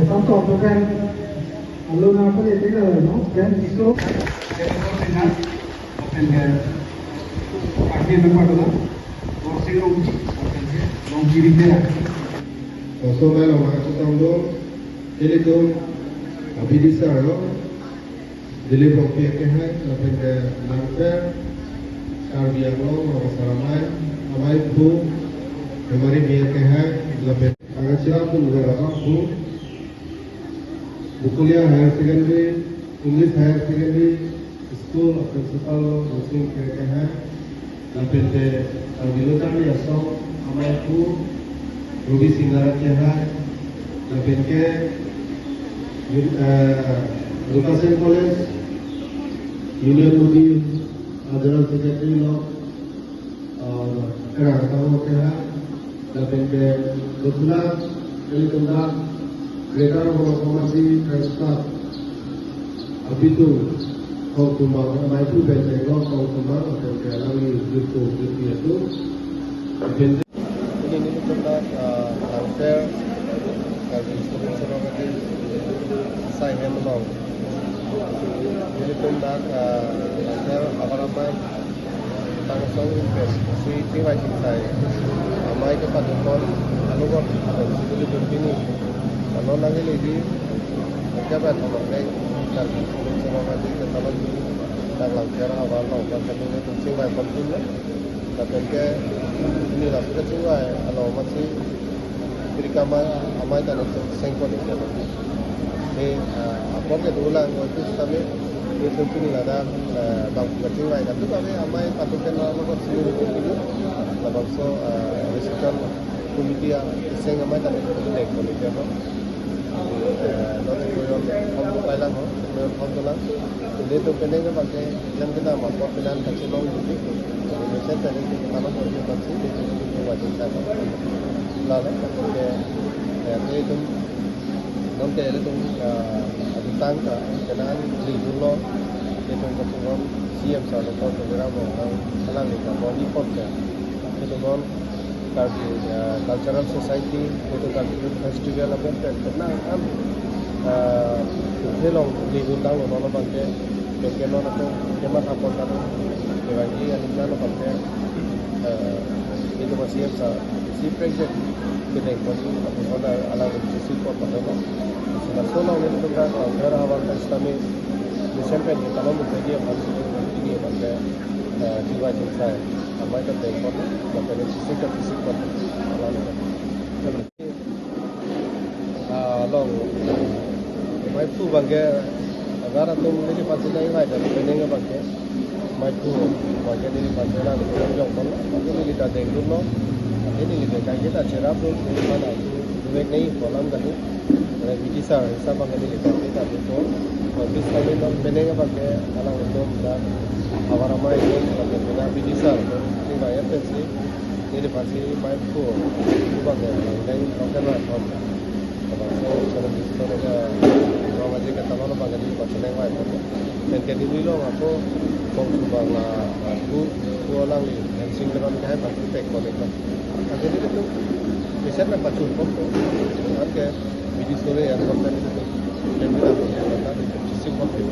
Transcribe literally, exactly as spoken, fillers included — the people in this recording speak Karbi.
Samsung pen aluna pun itu lah, no? Dan itu. Akhir nampak tu lah. Boxing long, long kiri dia. Laso mei along nangchetong dun, ilitum, ah, B D C arlo, Dilip Rongpi akehai, lapen ke Langpher, Karbi Anglong Rong Asar Amei, Amei Aphu, Hemari Bey akehai, lapen Angachira Pulver abangphu, Bokolia Higher Secondary, English Higher Secondary School a principal Rosing Kere akehai, lapen ke Karbi Lo Charli Asong Amei Aphu, Ruby Singnar akehai, lapen ke, eh, Lukasen College, Union Modi, ah, General Secretary lo, ah, Kerang Tang akehai, lapen ke Dotula, ilitum dak, Greater Howraghat Community Press Club, abitung, Kong Tumbang, Amei Aphu pen Bangkok Kong Tumbang, lapen ke alangli youth co-, youth atum, lapen ke Pini nelitum dak, ah, Langpher, Karbi Student Sonong Agadi asai hem along. Nelitum dak, ah, Langpher Havar Amei Tangsong pen si chingvai chingsai amei kepadopon along pen si nelitum pini along nangkeleji, kebe thomang dei, Karbi Student Sonong Agadi ketalon dak Langpher havar along, dak kami nelitum chingvai ponpinlo. Lapen ke pini laso kachingvai along amatsi pirkama amei ta nelitum sengkon iklo. He, ah, apor ke dolang ko itu kami nelitum pini ladak, ah, bang kachingvai katu kami amei patu pen along ko sini nelitum pini. Labangso, ah, reception committee aseng amei ta nelitum pini sengkon iklo. Eh, non koyon hom kailang ho, koyon hom dolang. Ilitum penang abangke, ilang kedam apor penang kachelong dei. Mesen tadi kita malam hari pasti, ilitum wajib kan. Lalu, ke, eh, ilitum, non ke ilitum, eh, adu tang ke, kenang di dulu, ilitum kepungon C M sir, Doctor Tuliram Ronghang, alang ni ke, boni pon ke. Ilitum non, Karbi, eh, Cultural Society, ilitum Karbi Youth Festival, apa, kan, kenang, kan, eh, helong, di undang lo, non abangke, bengke non ako, kemat apor kan, kewangi, aning kan, abangke, eh, ilitum masih yang sa, si project, kedeng pon, apa, non alang, si pon, apa, non. Sila solo, ilitum kan, eh, Havar Amei kami, di sempen, kita mau menjadi apa, ini, abangke, eh, chingvai chingsai amei ta dengpon, lapen sisi ta sisi pon. Ah, along. Amei aphu abangke, agar atum neli pansi nangvai dak, penang abangke. Amei aphu abangke neli pansi nang jongpon, abangke neli ta dengdunlo. Neli dengkai kita cherapdun, mana itu, duet nangji kolam kali. Re B D C sir, sir abangke neli ta kita dengdun. Office kami non penang abangke alangtum dak Havar Amei, lapen ke B D C sir, chingvai pensi, neli pansi amei aphu abangke, nang deng, oke na, kom. Abangso, channel di situ ada, ruang aja ketalon abangke neli pansi nangvai. Pen ke neli along ako, Kong Tumbang la, aku, aku alangli, Hensing Teron ke hai, pansi tek konek la. Akhirnya itu, bisa na pacul kok, kan ke, Bidi sore yang konten itu, dan kita punya konten itu, sisi konten.